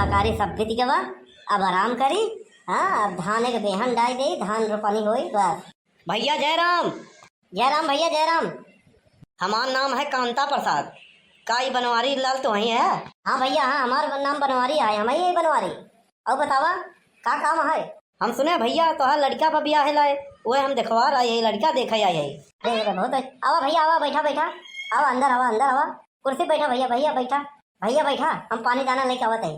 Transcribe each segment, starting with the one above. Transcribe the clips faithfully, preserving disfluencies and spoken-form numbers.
कारी सब बीत गवा, अब आराम करी। हाँ, अब धान एक बेहन डाई दे, धान रोपनी होई बस। भैया जय राम। जय राम भैया, जय राम। हमार नाम है कांता प्रसाद। का ई बनवारी लाल तो वही है? हाँ भैया, हाँ, हमार नाम बनवारी है, हम ही बनवारी। और बतावा, का काम है? हम सुने भैया, तोहार लड़का पर बियाह है लाए, वह हम देखवार आए है, लड़का देखे आए है। अरे, अरे, बहुत अच्छा। आवा भैया, आवा, बैठा, बैठा। आवा, अंदर आवा, अंदर आवा। कुर्सी बैठा भैया, भैया बैठा। भैया बैठा, हम पानी दाना लेके आवत है।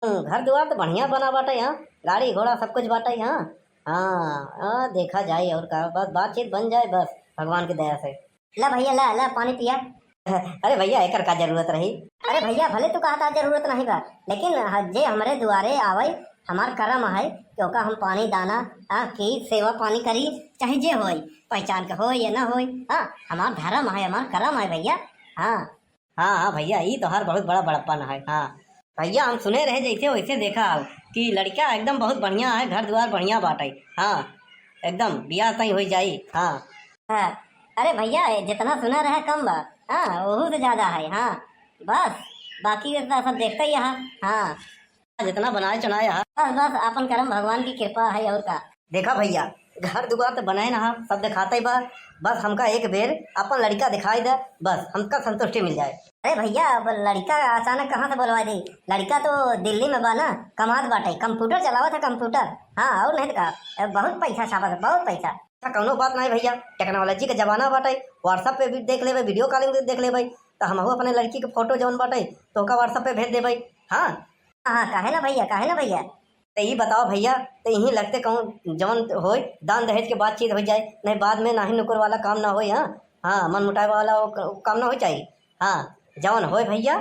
हम्म, घर दुआर तो बढ़िया बना बाटे यहाँ, गाड़ी घोड़ा सब कुछ बाटे यहाँ। हाँ, हाँ, देखा जाए और का, बस बातचीत बन जाए बस, भगवान की दया से। ला भैया, ला, ला, पानी पिया। अरे भैया, एकर का जरूरत रही? अरे भैया, भले तू कहता जरूरत नहीं बा, लेकिन ह-, जे हमरे दुआरे आवे, हमार करम है कि ओका हम पानी दाना, हाँ, की सेवा पानी करी, चाहे जे होई, पहचान के होई या ना होई, हाँ, हमार धर्म है, हमार करम है भैया। हाँ। हाँ, हाँ भैया, ई तोहार बहुत बड़ा बड़प्पन है। हाँ भैया, हम सुने रहे जैसे वैसे देखा हो कि लड़का एकदम बहुत बढ़िया है, घर दुआर बढ़िया बाटे। हाँ, एकदम बियाह तय हो जाई। हाँ। हाँ, अरे भैया, जितना सुना रहा कम बा। हाँ, ओहू से ज्यादा है। हाँ, बस बाकी इतना सब देखते ही यहाँ। हाँ, जितना बनाए चुनाए है। बस, बस, आपन करम भगवान की कृपा है और का। देखा भैया, घर दुआर तो बनाए ना, सब दिखाते ही बा, बस हमका एक बेर अपन लड़का दिखाई दे, बस हमका संतुष्टि मिल जाए। अरे भैया, अब लड़का अचानक कहाँ से बोलवा दी? लड़का तो दिल्ली में बा ना, कमात बाटे, कंप्यूटर चलावत है, कंप्यूटर। हाँ, और नहीं तो का, बहुत पैसा छापत है, बहुत पैसा। अच्छा, कौनो बात नहीं भैया, टेक्नोलॉजी का जमाना बाटे, WhatsApp पे भी देख लेबे, वीडियो कॉलिंग भी देख लेबे, तो हमहू अपने लड़की के फोटो जौन बाटे, तो ओका WhatsApp पे भेज देबे। हाँ। हाँ, काहे ना भैया, काहे ना भैया। तो ई बताओ भैया, तो यहीं लगते कहूँ जौन होए, दान दहेज के बातचीत हो जाए, नहीं बाद में नाहीं नुकुर वाला काम ना होए। हाँ, हाँ, मन मुटाए वाला वो क-, काम ना हो चाहिए। हाँ, जौन होए भैया।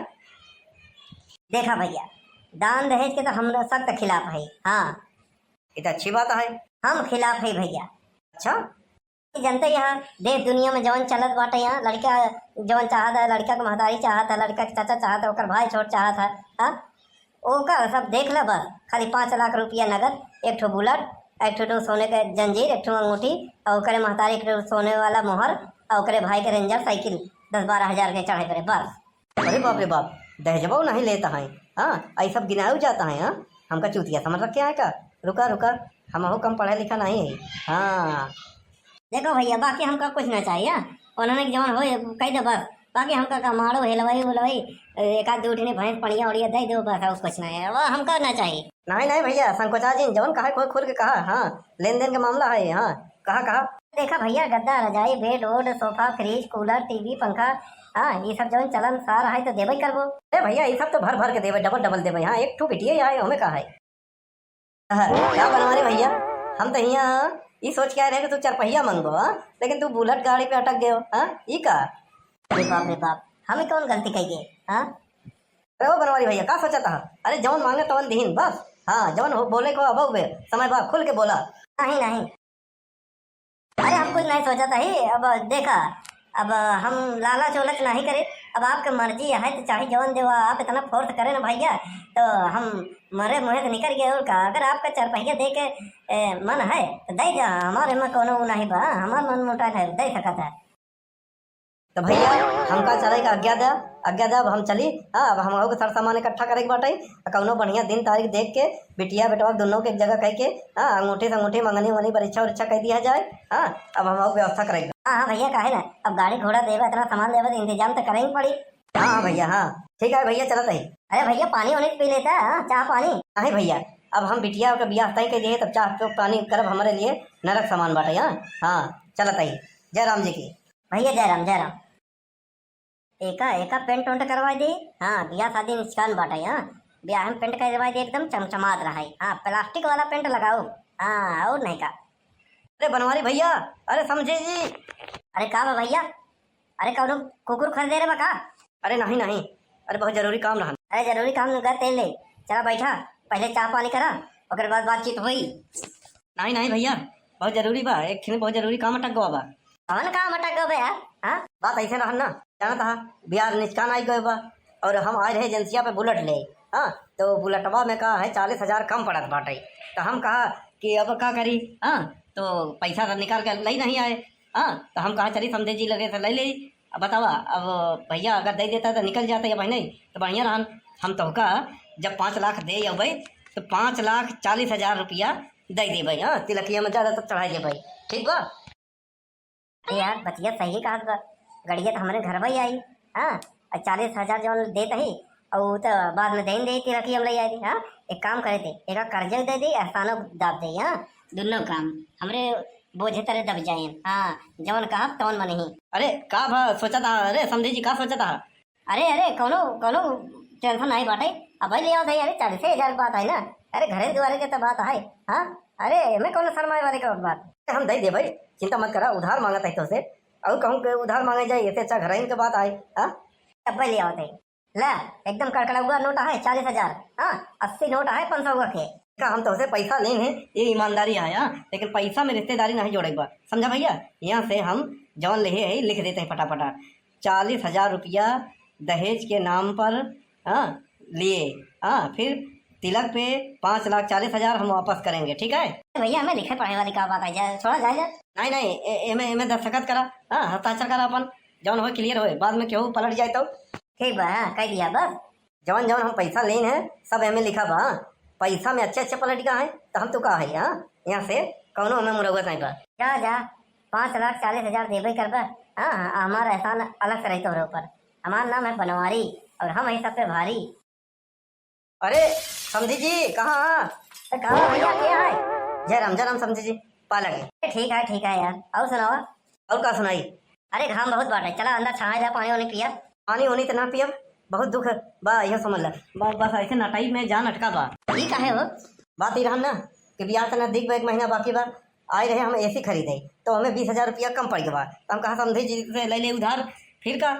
देखा भैया, दान दहेज के तो हम सख्त खिलाफ है। हाँ। ये तो अच्छी बात है। हम खिलाफ है भैया। अच्छा। जनते यहाँ देश दुनिया में जवन चलत बाटे, यहाँ लड़का जवन चाहत है, लड़का के महतारी चाहत है, लड़का के चाचा चाहत है, ओकर भाई छोट चाहत है, हाँ, ओकर सब देख ले बस। खाली पाँच लाख रुपया नगद, एक ठो बुलेट, एक ठो, ठो सोने के जंजीर, एक ठो अंगूठी, और ओकरे महतारी एक ठो सोने वाला मोहर, और ओकरे भाई के रेंजर साइकिल दस बारह हजार के चढ़े पड़े बस। अरे बाप रे बाप, दहेजवा नहीं लेता है। हाँ, आई सब गिनाऊ जाता है। हाँ, हमका चूतिया समझ रखे है का? रुका रुका, हमहू कम पढ़ा लिखा नहीं है। हाँ। देखो भैया, बाकी हमका कुछ ना चाहिए। उन्होंने जौन हो कह दे बस। बाकी हमका का मारो हेलवाई उलवाई, एक आध दो ठिनी भैंस पड़िया उड़िया दे दो बस, और कुछ नहीं है, वो हमका ना चाहिए। नहीं नहीं भैया, संकोचा जी, जौन कहा कोई खुल के कहा। हाँ, लेन देन के मामला है। हाँ, कहा कहा। देखा भैया, गद्दा, रजाई, बेड, ओड, सोफा, फ्रिज, कूलर, टीवी, पंखा, हाँ, ई सब जौन चलन सार है तो देबे करबो। अरे भैया, ई सब तो भर भर के देबे, डबल डबल देबे। हाँ, एक ठो बिटिया है, हमें का है। हाँ, का बनवारी भैया, हम तो हियाँ ई सोच के आए रहे कि तू चरपहिया मंगबो, हाँ, लेकिन तू बुलेट गाड़ी पे अटक गयो। हाँ, ई का? अरे बाप रे बाप, हम कौन गलती कह गए? हाँ। अरे ओ बनवारी भैया, का सोचा था? अरे जौन मांगे तवन दिहिन बस। हाँ, जौन हो बोले को अब समय बा, खुल के बोला। नहीं नहीं, अरे हम कुछ नहीं सोचा था ही। अब देखा, अब हम लालच ओलच नहीं करे। अब आपके मर्जी है तो चाहे जवन देवा, आप इतना फोर्स करे ना भैया, तो हम मरे मुँहे से निकल गए। और का, अगर आपका चार पहिया दे के ए, मन है तो दे जा, हमारे में कोनो उ नहीं बा, हमार मन मोटा है, दे सकत है। तो भैया, हमका चले के आज्ञा दे, आज्ञा दे, अब हम चली। हाँ, अब हम के सर सामान इकट्ठा करे के बाटे, आ कौनो बढ़िया दिन तारीख देख के बिटिया बेटवा दोनों के एक जगह कह के, हाँ, अंगूठी से अंगूठी, मंगनी उंगनी, बरीक्षा उरीक्षा कह दिया जाए। हाँ, अब हम व्यवस्था करेंगे। हाँ हाँ भैया, काहे ना, अब गाड़ी घोड़ा देवे, इतना सामान लेवे तो इंतजाम तो करे ही पड़ी। हाँ हाँ भैया, हाँ ठीक है भैया, चलत ही। अरे भैया, पानी वानी पी लेता, हाँ, चाह पानी। नहीं भैया, अब हम बिटिया के बियाह तय कर दिए, तब चाह तो पानी करब, हमारे लिए नरक समान बाटे। हाँ हाँ, चलत ही। जय राम जी की। भैया जय राम, जय राम। एका एका पेंट उंट करवा दे। हाँ, बियाह शादी निचकान बाटे। हाँ, बियाह में पेंट करवा दे, एकदम चमचमात रहे। हाँ, प्लास्टिक वाला पेंट लगाओ। हाँ, और नहीं का। अरे बनवारी भैया, अरे समझे जी। अरे का बा भैया? अरे कौनो कुकुर खरीदे रे बा का? अरे नहीं नहीं, अरे बहुत जरूरी काम रहन। अरे जरूरी काम लगा तेल ले। चला बैठा, पहले चाह पानी करा, ओकर बाद बातचीत होई। नहीं नहीं भैया, बहुत जरूरी बा, एक ठिन बहुत जरूरी काम अटक गवा बा। कौन काम अटक गवा बा यार? हाँ, बात ऐसे रहन ना, जानत हा, बियाह निचकान आई गए बा, और हम आए रहे एजेंसिया पे बुलेट ले। हाँ, तो बुलेटवा में का है, चालीस हजार कम पड़त बाटे। तो हम कहा कि अब का करी, हाँ, तो पैसा तो निकाल के ले नहीं आए। हाँ, तो हम कहा चली समझे जी लगे से ले ले। अब बतावा, अब भैया अगर दे देता तो निकल जाता या बहने, तो बढ़िया रहन। हम तोहका जब पाँच लाख दे अउबे, तो पाँच लाख चालीस हजार रुपया दे देबे, हाँ, तिलकिया में ज्यादा तो चढ़ाई देबे, ठीक बा? ए यार, बतिया सही कहत बा। गड़िया तो हमरे घरवा ही आई, हाँ, और चालीस हजार जौन देत ही, और उ तो बाद में देन दे, तिलकिया में ले आई, हाँ। एक काम करे दे, एक कर्जा दे दे, एहसानो दाब दे, हाँ। दुनो काम हमरे बोझे तरे दब जाए, हाँ, जौन कहब तौन मनही। अरे का भा सोचत हा? अरे समधी जी, का सोचत हा? अरे, अरे, कौनो, कौनो tension नहीं बाटे। अब भाई ले आओ भाई, अरे, चालीस हजार की बात है ना। अरे, घरे दुआरे के तो बात है। हाँ, अरे, एमे कौनो शर्माए वाले का बात? हम दे दे भाई, चिंता मत करा, उधार मांगत है तोसे। और कहूँ के उधार मांगे जाए, इससे अच्छा घर के बात आए। हाँ, अब भाई ले आओ भाई। ला, एकदम कड़कड़ाउआ नोट है, चालीस हजार। हाँ, अस्सी नोट है, पाँच सौ के। का हम तोसे पैसा लेन है, ये ईमानदारी है, हाँ, लेकिन पैसा में रिश्तेदारी नहीं जोड़े के बा, समझा भैया? यहाँ से हम जौन लेहे है, लिख देते हैं फटाफटा। चालीस हजार रुपया दहेज के नाम पर, हाँ, लिए, हाँ, फिर तिलक पे पाँच लाख चालीस हजार हम वापस करेंगे, ठीक है? भैया, हमें लिखे पढ़े वाली का बात है, जा, छोड़ा जाए जा। नहीं, नहीं, ए-, एमे, एमे दस्तखत करा, हाँ, हस्ताक्षर करा अपन, जौन होए clear होए, बाद में केहू पलट जाए तो। ठीक बा, हाँ, कह दिया बस। जौन जौन हम पैसा लेन है, सब एमे लिखा बा। पैसा में अच्छे अच्छे पलटिका है, तो हम तो का है, हाँ? यहाँ से कौनो हमें मुरौवत नहीं बा। जा, जा, पाँच लाख चालीस हजार देबे करबा। हाँ, हाँ, हमारा एहसान अलग से रही तोहरे ऊपर। हमार नाम है बनवारी, और हम है सब पे भारी। अरे, समधी जी, कहाँ? अरे, कहाँ भैया, क्या है? जय राम, जय राम समधी जी, पालक। अरे, ठीक है, ठीक है यार, और सुनावा? और का सुनाई? अरे, घाम बहुत बाटे, चला अंदर छाए जा, पानी वानी पिया। पानी वानी तो ना पियब, बहुत दुख बा, यह समझ ला। ब-, बस ऐसे नटाई में जान अटका बा। ई काहे हो? बात ई रहन ना कि बियाह तो नजदीक बा, एक महीना बाकी बा, आए रहे हम एसी खरीदे, तो हमें बीस हजार रुपया कम पड़ गया बा। तो हम कहा समधी जी से ले ले उधार, फिर का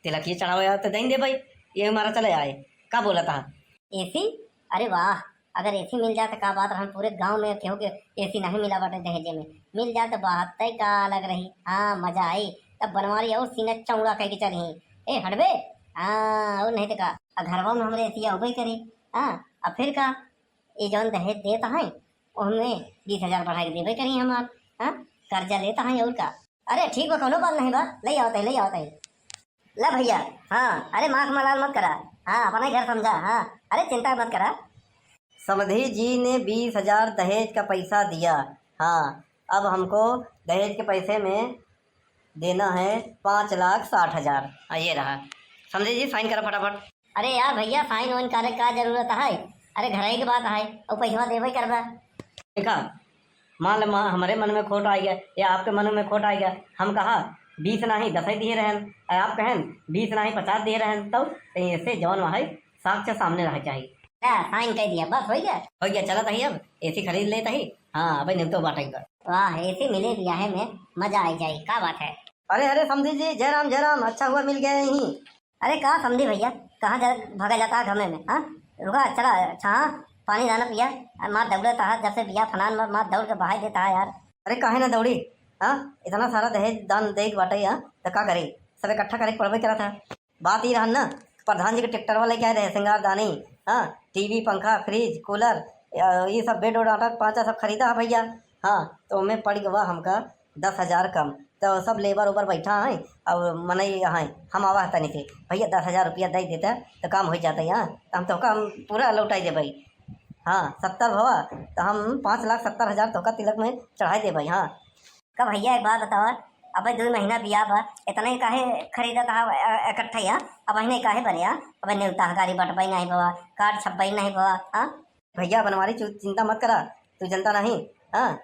तिलकिया चढ़ावे तो देन दे भाई, ये हमारा चले आए। का बोला था? एसी? अरे वाह, अगर एसी मिल जाए तो का बात, हम पूरे गांव में केहू के एसी नहीं मिला बाटे दहेजे में, मिल जाए तो बात तय का अलग रही। हाँ, मजा आई, तब बनवारी और सीना चौड़ा कह के चली। ए हटबे। हाँ, और नहीं तो का, आ घरवा में हमरे एसी अउबे करी। हाँ, अब फिर का, ये जौन दहेज देत हैं, ओहमे बीस हजार बढ़ा के देबे करी हमार। हाँ, कर्जा लेत हैं और का। अरे ठीक बा, कौनो बात नहीं बा, ले आवत है, ले आवत है। ला भैया, हाँ, अरे माख मलाल मत करा, हाँ, अपना ही घर समझा, हाँ, अरे चिंता मत करा। समधी जी ने बीस हजार दहेज का पैसा दिया, हाँ, अब हमको दहेज के पैसे में देना है पाँच लाख साठ हजार। हाँ, ये रहा। समधी जी, साइन करो फटाफट। अरे यार भैया, साइन वाइन करे का जरूरत है? अरे घर ही के बात है, और पैसवा देबे करबा। देखा, मान ले, मा-, हमारे मन में खोट आ गया या आपके मन में खोट आ गया, हम कहा बीस नाही दस ही दिए रहन, और आप कहन बीस नाही पचास दिए रहन, तो, तो ऐसे जौन वहाँ साक्ष्य सामने रह चाहिए। ला, साइन कर दिया, बस हो गया। हो गया, चला तही अब एसी खरीद ले तही। हाँ, अब नेवतो बाटे का। वाह, एसी मिले बियाहे में, मजा आ जाए, का बात है? अरे, अरे, समधी जी, जय राम, जय राम, अच्छा हुआ मिल गया यहीं। अरे, का समधी भैया, कहाँ जा, भागा जाता है घमे में, हाँ? रुका, चला, अच्छा, हाँ, पानी दाना पिया, आ, मार दौड़े तहा, जब से बियाह फलान में मार दौड़ के बहाई देता है यार। अरे, काहे ना दौड़ी, हाँ? इतना सारा दहेज दान दे के बाटे, हाँ? तो का करे? सब इकट्ठा करे के पड़बे करा था। बात ई रहन ना, प्रधान जी के ट्रैक्टर वाले क्या रहे, श्रृंगार दानी, हाँ, टीवी, पंखा, फ्रिज, कूलर, अ, ये सब बेड उड, आटा, पाँचा सब खरीदा है भैया। हाँ, तो ओमे पड़ गवा हमका दस हजार कम। तो सब लेबर उबर बैठा है, अब मनई है, हम आवा है तनी से, भैया दस हजार रुपया दे देता तो काम हो जाता है। हाँ, तो हम तो का, हम पूरा लौटाई देबे। हाँ, सत्तर भवा, तो हम पाँच लाख सत्तर हजार तोहका तिलक में चढ़ाई देबे। हाँ, का भैया, एक बात बतावा, अबे दुई महीना बियाह बा, इतना ही काहे खरीदत हा, अ, इकट्ठा ही, हाँ? अब महीने काहे बने, हाँ? अबे नेवता हकारी बटबई नहीं बा, कार्ड छपबई नहीं बा, हाँ? भैया बनवारी, तू चिंता मत करा, तू जनता नहीं, हाँ?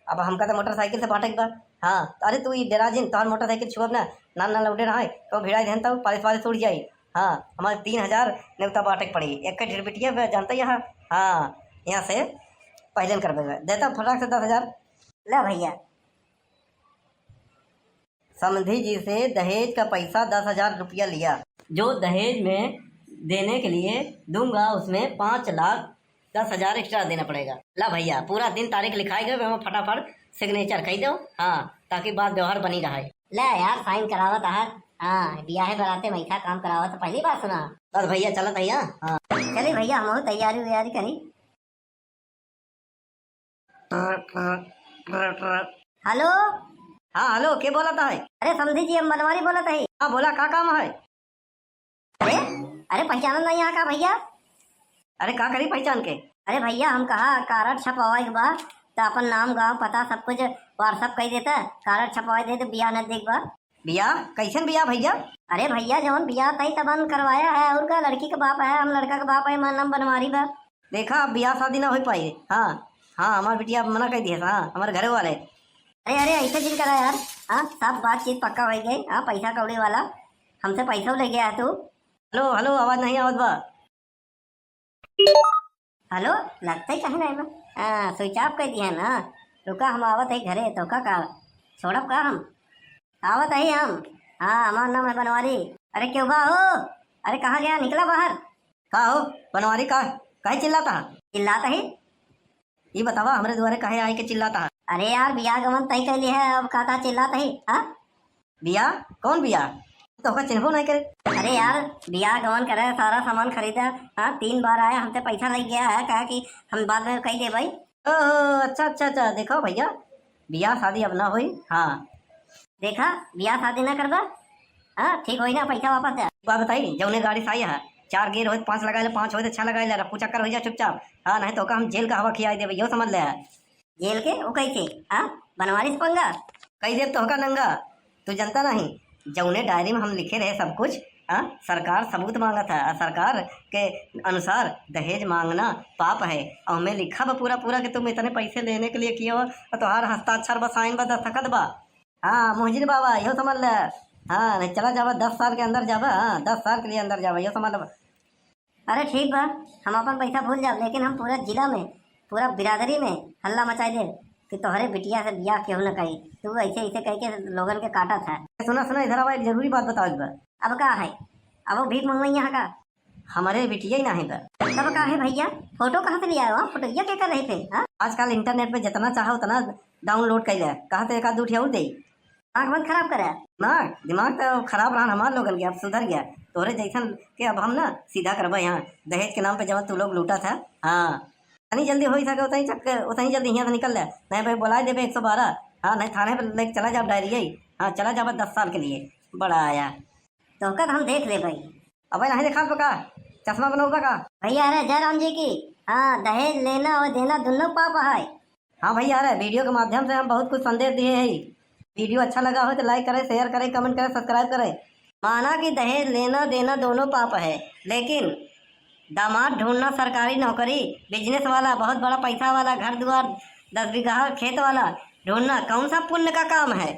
अब हमका तो मोटरसाइकिल से बांटे के बा, हाँ? अरे तू ई डेरा जिन, तोहर मोटरसाइकिल छुअब ना, नान नान लौटे रहा है, तो भिड़ाई देहन तो पालिश वालिश उड़ जाई, हाँ? हमारे तीन हजार नेवता बांटे के पड़ी, एक ढेर बिटिया बा, जानता ही, हाँ? हाँ, यहाँ से पहले न करबे, देता फटाक से दस हजार। ले भैया, समधी जी से दहेज का पैसा दस हजार रुपया लिया। जो दहेज में देने के लिए दूंगा, उसमें पाँच लाख दस हजार extra देना पड़ेगा। ला भैया, पूरा दिन तारीख लिखाए गए, मैं फटाफट signature कर दो। हाँ, ताकि बात व्यवहार बनी रहे। ले यार, साइन करावत है। हाँ, बियाहे बराते में ऐसा काम करावत, पहली बार सुना। बस भैया, चलत भैया। हाँ, चली भैया, हम तैयारी वैयारी करी। हेलो। हाँ, हेलो, के बोलत है? अरे समधी जी, हम बनवारी बोलत है। हाँ, बोला, का काम है? अरे, अरे, पहचानत नहीं यहाँ का भैया? अरे का करी पहचान के? अरे भइया, हम कहा कार्ड छपवाए के बा, त अपन नाम, गाँव, पता सब कुछ WhatsApp कइ देता, कार्ड छपवाए दे त बियाह नजदीक बा। बियाह? कैसन बियाह भइया? अरे भइया, जवन बियाह तय तबन करवाया है, और का, लड़की के बाप है, हम लड़का के बाप है, हमार नाम बनवारी बा। देखा, अब बियाह शादी ना होइ पाई। हाँ, हाँ, हमार बिटिया मना कइ दिहस, हाँ, हमारे घरे वाले। अरे, अरे, ऐसे जिन करा यार। हाँ, सब बातचीत पक्का होइ गई। हाँ, पैसा कौड़ी वाला, हमसे पैसा ले गया है तू। हेलो, हेलो, आवाज नहीं आवत बा। हेलो, लगता ही कहीं नहीं बा। हाँ, switch off कइ दिया ना। रुका, हम आवत है घरे, तो का, का छोड़ब का हम? आवत है हम। हाँ, हमार नाम है बनवारी। अरे क्यों बा हो? अरे कहाँ गया, निकला बाहर। का हो बनवारी, का काहे चिल्लाता है? चिल्लाता है? ई बतावा, हमरे दुआरे काहे आए के चिल्लाता है? अरे यार, बियाह गवन तय कैली है, अब का, का चिल्लाता है? हाँ, बियाह? कौन बियाह? तोहका चिन्हबो नहीं करे। अरे यार, बियाह गवन करे, सारा सामान खरीदा, हाँ, तीन बार आया, हमसे पैसा ले गया है, कहा कि हम बाद में कही दे भाई। ओहो, अच्छा, अच्छा, अच्छा, देखो भइया, बियाह शादी अब ना होई। हाँ, देखा, बियाह शादी ना करबा, हाँ, ठीक होई ना, पैसा वापस दे। बात बताई, जौने गाड़ी से आई है, चार गियर होई त पाँच लगाए ले, पाँच होई त छह लगाए ले, रफ्फू चक्कर होई जा चुपचाप। हाँ, नहीं तो का हम जेल का हवा खियाई देबे, यो समझ ले। जेल के? वो कैसे? हाँ, बनवारी से पंगा? कई देब तोहका नंगा, तू जनता नहीं, जौने डायरी में हम लिखे रहे सब कुछ। हाँ, सरकार सबूत मांगत है, आ सरकार के अनुसार दहेज मांगना पाप है। और हमें लिखा बा पूरा पूरा कि तुम इतने पैसे लेने के लिए किए हो, और तोहार हस्ताक्षर बा, साइन बा, दस्तखत बा। हाँ, मुहजिर बाबा, यो समझ ले। हाँ, नहीं चला जाबा, दस साल के अंदर जाबा, हाँ, दस साल के लिए अंदर जाबा, यो समझ ले। अरे ठीक बा, हम अपन पैसा भूल जाब, लेकिन हम पूरा जिला में, पूरा बिरादरी में हल्ला मचाई देब कि तोहरे बिटिया से बियाह केहू न करी। तू ऐसे ऐसे कह के लोगन के काटत है। सुना, सुना, इधर आवा, एक जरूरी बात बतावे के बा। अब का है? अब वो भीख मंगवइया है का? हमारे बिटिया ही नाही बा। तब का है भइया, फोटो कहाँ से ले आए हो? फोटो ये क्या कर रहे थे, हाँ? आजकल इंटरनेट पे जितना चाहो उतना डाउनलोड कर ले, कहाँ से एक आध दू ठे और दे। दिमाग मत खराब करे। दिमाग, दिमाग तो खराब रहन हमार लोगन के, अब सुधर गया। तोहरे जैसन के अब हम ना सीधा करबे यहाँ, दहेज के नाम पे जवन तू लोग लूटा था। हाँ, उतनी जल्दी हो सके उतनी चक्कर, उतनी जल्दी यहाँ से निकल ले, नहीं भाई बुलाए देबे एक सौ बारह। हाँ, नहीं थाने पे लेके चला जाब डायरी। हाँ, चला जाबा दस साल के लिए। बड़ा आया। तोहका तो हम देख ले भाई। अबे नहीं देखा तो का? चश्मा बनौबा का? भइया, अरे जय राम जी की। हाँ, दहेज लेना और देना दोनों पाप है। हाँ भइया, अरे वीडियो के माध्यम से हम बहुत कुछ संदेश दिए हैं। वीडियो अच्छा लगा हो तो लाइक करें, शेयर करें, कमेंट करें, सब्सक्राइब करें। माना कि दहेज लेना देना दोनों पाप है, लेकिन दामाद ढूंढना, सरकारी नौकरी, बिजनेस वाला, बहुत बड़ा पैसा वाला, घर दुआर, दस बीघा खेत वाला ढूंढना कौन सा पुण्य का काम है?